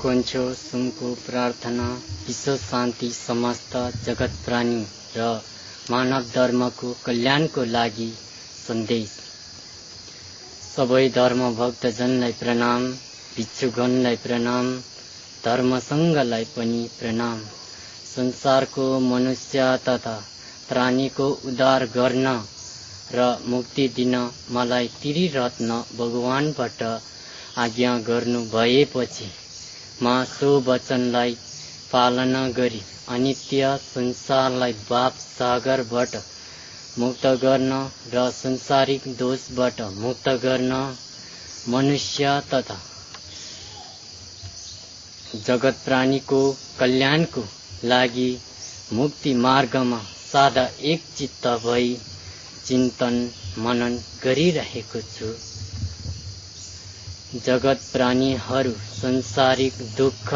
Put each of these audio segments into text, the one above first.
कोन्छो सुमको प्रार्थना विश्व शान्ति समस्त जगत प्राणी र मानव धर्मको कल्याणको लागि सन्देश। सबै धर्म भक्तजनलाई प्रणाम, भिक्षुगणलाई प्रणाम, धर्मसङ्घलाई पनि प्रणाम। संसारको मनुष्य तथा प्राणीको उद्धार गर्न र मुक्ति दिन मलाई त्रिरत्न भगवानबाट आज्ञा गर्नु भएपछि म सो वचनलाई पालना गरी अनित्य संसारलाई पाप सागरबाट मुक्त गर्न र संसारिक दोषबाट मुक्त गर्न मनुष्य तथा जगत प्राणीको कल्याणको लागि मुक्ति मार्गमा सदा एक चित्त भई चिन्तन मनन गरिरहेको छु। जगत प्राणीहरू संसारिक दुःख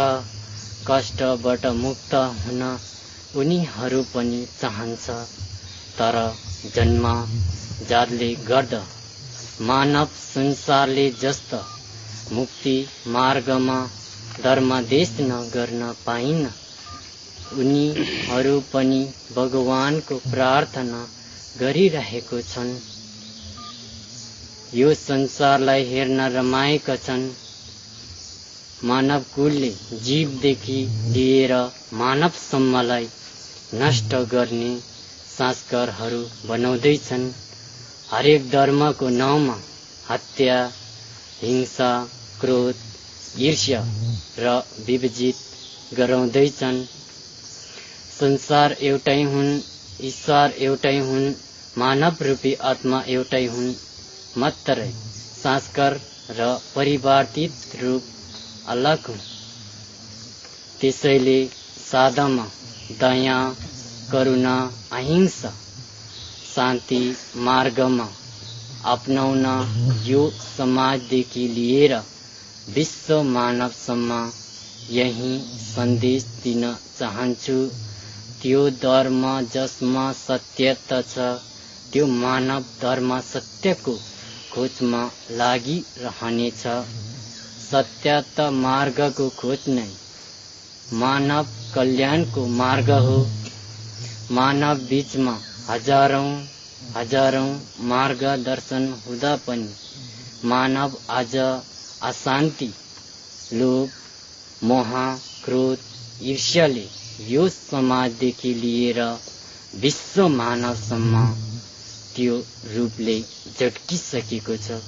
कष्टबाट मुक्त हुन उनीहरू पनि चाहन्छ, तर जन्म जातले गर्दा मानव संसारले जस्तो मुक्ति मार्गमा धर्मादेश गर्न पाइन। उनीहरू पनि भगवानको प्रार्थना गरिरहेको छन्। यो संसारलाई हेर्न रमाएका छन्। मानव कुलले जीवदेखि लिएर मानवसम्मलाई नष्ट गर्ने संस्कारहरू बनाउँदैछन्। हरेक धर्मको नाउँमा हत्या, हिंसा, क्रोध, ईर्ष्या र विभाजित गराउँदैछन्। संसार एउटै हुन्, ईश्वर एउटै हुन्, मानव रूपी आत्मा एउटै हुन्, मात्रै संस्कार र परिवर्तित रूप अलग हुन्। त्यसैले सादामा दया, करुणा, अहिंसा, शान्ति मार्गमा अपनाउन यो समाजदेखि लिएर विश्व मानवसम्म यही सन्देश दिन चाहन्छु। त्यो धर्म जसमा सत्यता छ, त्यो मानव धर्म सत्यको खोजमा लागिरहनेछ। सत्यता मार्गको खोज नै मानव कल्याणको मार्ग हो। मानव बीचमा हजारौं मार्गदर्शन हुँदा पनि मानव आज अशान्ति, लोभ, मोह, क्रोध, ईर्ष्याले यो समाजदेखि लिएर विश्व मानवसम्म त्यो रूपले झट्किसकेको छ।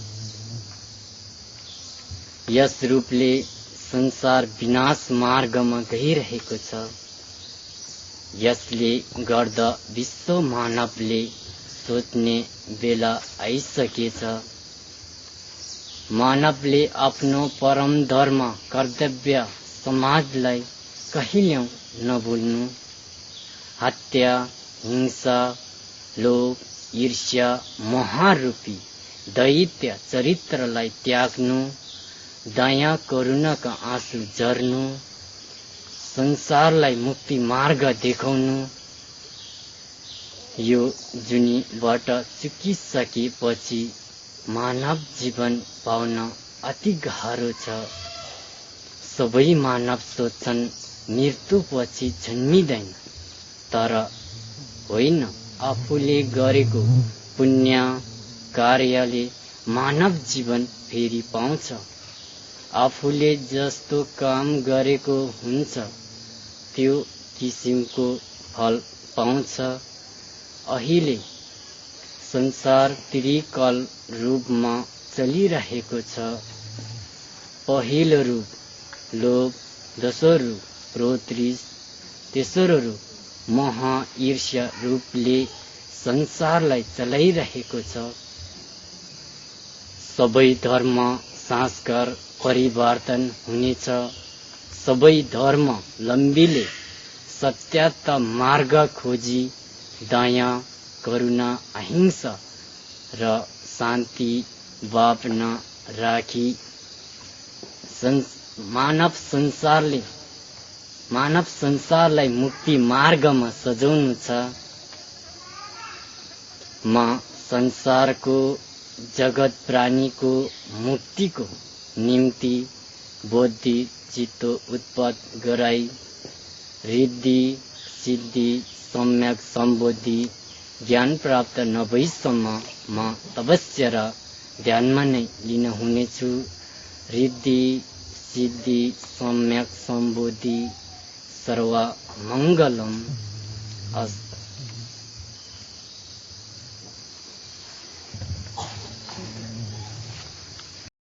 यस रूपले संसार विनाश मार्गमा गइरहेको छ। यसले गर्दा विश्व मानवले सोच्ने बेला आइसकेछ। मानवले आफ्नो परम धर्म कर्तव्य समाजलाई कहिल्यै नभुल्नु। हत्या, हिंसा, लोभ, ईर्ष्या, मोह रूपी दैत्य चरित्रलाई त्याग्नु, दया करुणाका आँसु झर्नु, संसारलाई मुक्ति मार्ग देखाउनु। यो जुनीबाट चुकिसकेपछि मानव जीवन पाउन अति गाह्रो छ। सबै मानव सोच्छन् मृत्युपछि जन्मिँदैन, तर होइन, आफूले गरेको पुण्य कार्यले मानव जीवन फेरि पाउँछ। आफूले जस्तो काम गरेको हुन्छ त्यो किसिमको फल पाउँछ। अहिले संसार त्रिकल रूपमा चलिरहेको छ। पहिलो रूप लोभ, दोस्रो रूप क्रोध, तेस्रो रूप मोह, ईर्ष्या रूपले संसारलाई चलाइरहेको छ। सबै धर्म संस्कार परिवर्तन हुनेछ। सबै धर्मलम्बीले सत्यात मार्ग खोजी दया करुणा अहिंसा र शान्ति भावना राखी मानव संसारलाई मुक्ति मार्गमा सजाउनु छ। म संसारको जगत प्राणीको मुक्तिको निम्ति बुद्धि चित्त उत्पन्न गराई रिद्धि सिद्धि सम्यक सम्बोधि ज्ञान प्राप्त नभएसम्म म तपस्या र ध्यानमा नै लिन हुनेछु। रिद्धि सिद्धि सम्यक सम्बोधि सर्व मंगलम अस्तु।